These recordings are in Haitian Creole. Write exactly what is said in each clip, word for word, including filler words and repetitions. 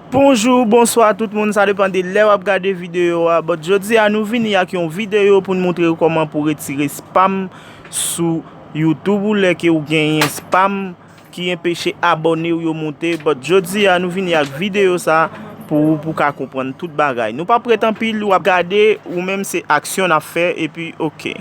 Bonjou, bonswa tout moun, sa depann de lè w ap gade videyo a. But jodi a nou vini ak yon videyo pou n montre w kòman pou retire spam sou YouTube ou lè ke ou genyen spam ki enpeche abòne w yo monte. But jodi a nou vini ak videyo sa pou ou pou ka konprann tout bagay. Nou p ap ret anpil, w ap gade, ou menm se aksyon n ap fè, epi oke.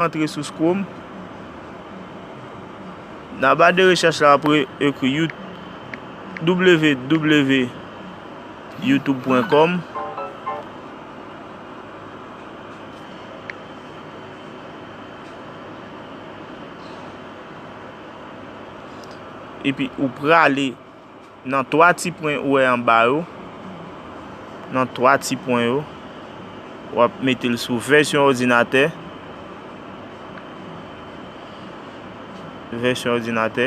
Antre sou Chrome. Nan ba de rechèch la, apre ekri You- W W W youtube pwen kòm. Epi ou prale nan twa ti pwen ou wè anba yo. Nan twa ti pwen yo. W ap mete l sou vèsyon òdinatè. Vèsyon òdinatè.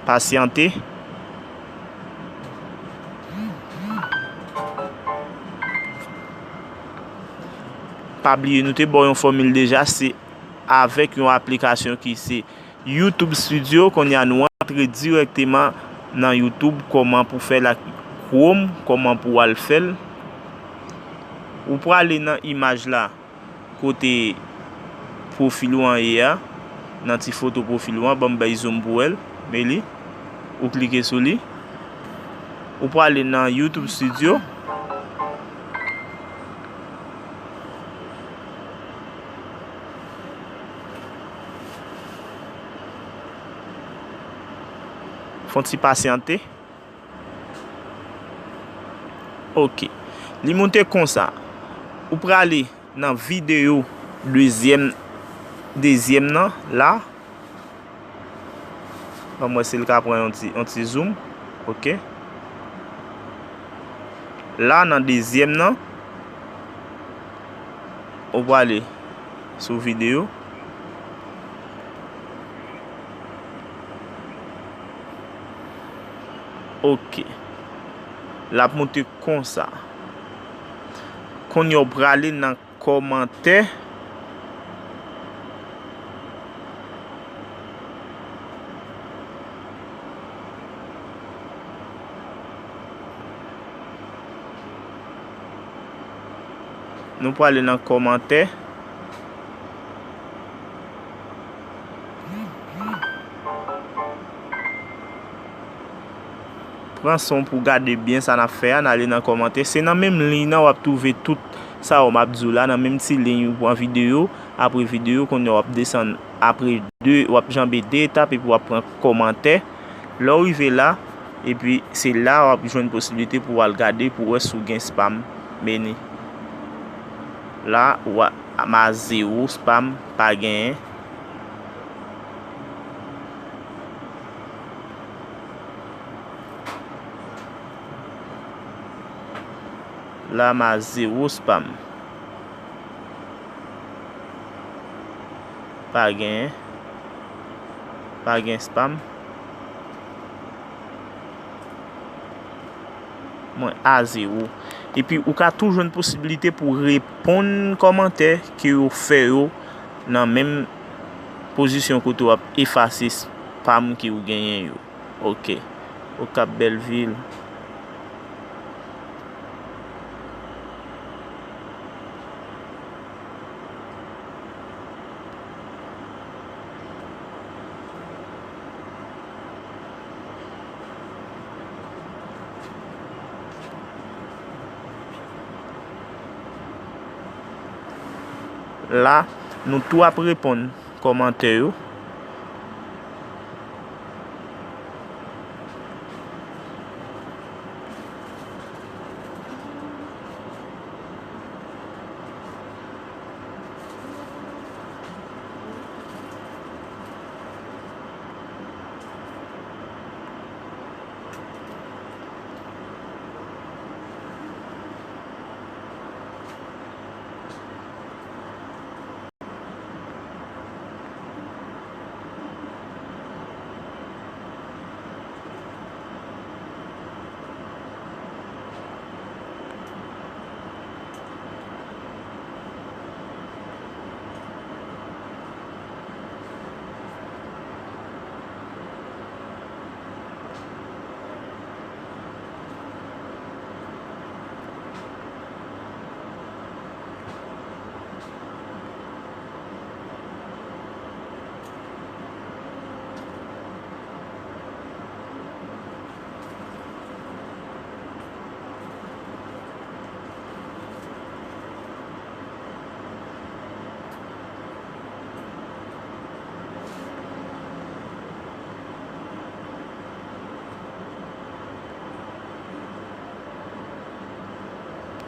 Pasyante. Pa bliye, nou te ba w yon fòmil deja, se avèk yon aplikasyon ki se YouTube Studio. Kounye a nou antre dirèkteman nan YouTube, kòman pou fè l ak Chrome, kòman pou w al fè l. Ou prale nan imaj la, kote pwofil ou an ye a, nan ti foto pwofil ou an, ban m bay zoom pou wè l, men li, ou klike sou li. Ou prale nan YouTube Studio. Fè yon ti pasyante. Ok. Li monte konsa. Ou prale nan videyo dezyèm, dezyèm nan, la. Ban m wè si l ka pran yon ti, yon ti zoom. Ok. La, nan dezyèm nan, ou prale sou videyo. Ok. L ap monte konsa. Kounye a w prale nan kòmantè. Nou prale nan kòmantè. Pran san w pou w gade byen sa n ap fè a, n ale nan kòmantè. Se nan menm liy nan w ap twouve tout sa yo m ap di w la, nan menm ti liy ou pran videyo, apre videyo, kounye a w ap desann, apre de, w ap janbe de etap epi w ap pran kòmantè. Lè w rive la, epi se la w ap jwenn posiblite pou w al gade pou w wè si w gen spam. Meni. La, w a, m a zewo spam, pa genyen. La, m a zewo spam. Pa gen, pa gen spam. Mwen a zewo. Epi ou ka tou jwenn posiblite pou reponn kòmantè ke yo fè yo nan menm pozisyon kote w ap efase spam ke w genyen yo. Ok. Okap Bèlvil. La, nou tou ap reponn kòmantè yo.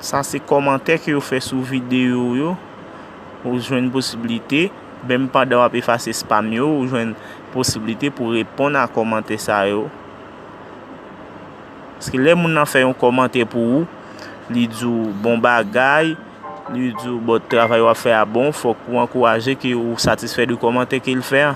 Sa se kòmantè ke yo fè sou videyo yo. Ou jwenn posiblite, menm pandan w ap efase spam yo, ou jwenn posiblite pou reponn a kòmantè sa yo. Paske lè moun nan fè yon kòmantè pou ou, li di w bon bagay, li di w bon travay w ap fè a bon, fòk ou ankouraje ke ou satisfè de kòmantè ke l fè a.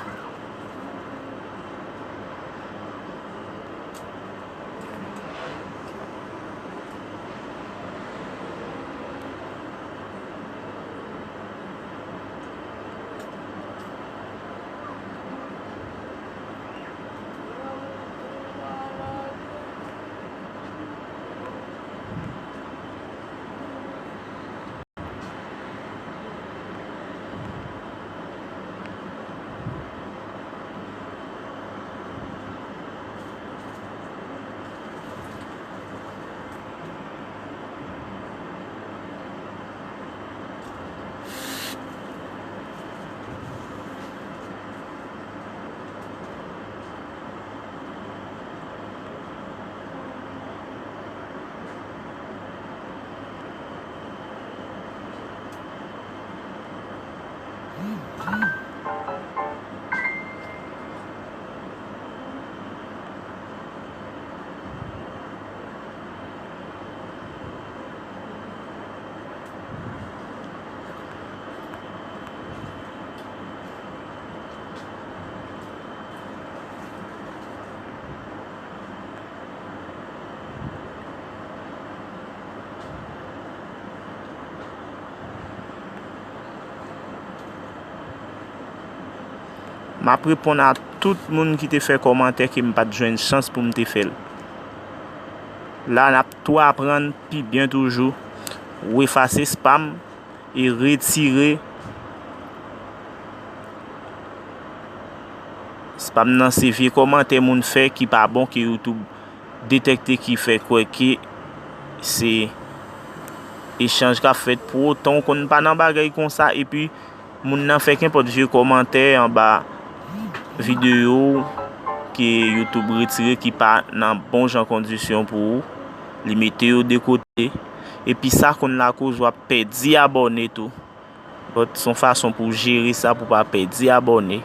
M ap reponn a tout moun ki te fè kòmantè ke m pa t jwenn chans pou m te fè l. La, n ap tou aprann pi byen toujou. Ou efase spam e retire spam nan. Se vye kòmantè moun fè ki pa bon, ke YouTube detèkte, ki fè kwè ke se echanj k ap fèt. Pou otan, w konn pa nan bagay konsa, epi moun nan fè kenpòt vye kòmantè anba videyo ke YouTube retire, ki pa nan bon jan kondisyon pou ou. Li mete yo de kote. Epi sa konn lakoz w ap pèdi abòne tou. But se yon fason pou w jere sa, pou w pa pèdi abòne.